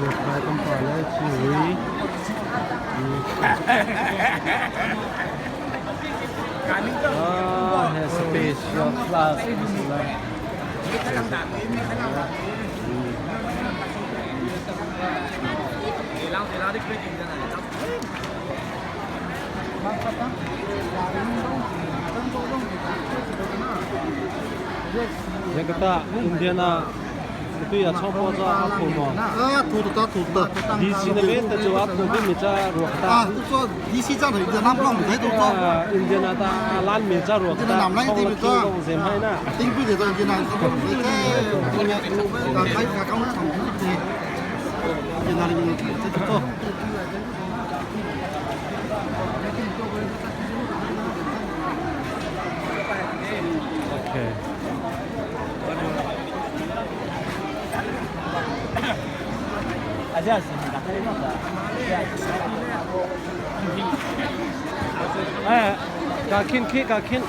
Zuathai kan pa le civui. Ah, he special class Jakarta, Indiana Tui a chong po cha a tho mo. A thu ta thu ta. DC na men ta chu a tho ding mi cha ruak ta. A tu cho DC cha thoi Indiana long mi tu cho. Indiana ta lan mi cha ruak ta. Nam lai ti mi cho. Zem hai na. Ting pu de cho Indiana ko ni te. Ka kai ka kaung thong ti. Indiana ni te to. Okay. Eh, ka khin khi ka khin.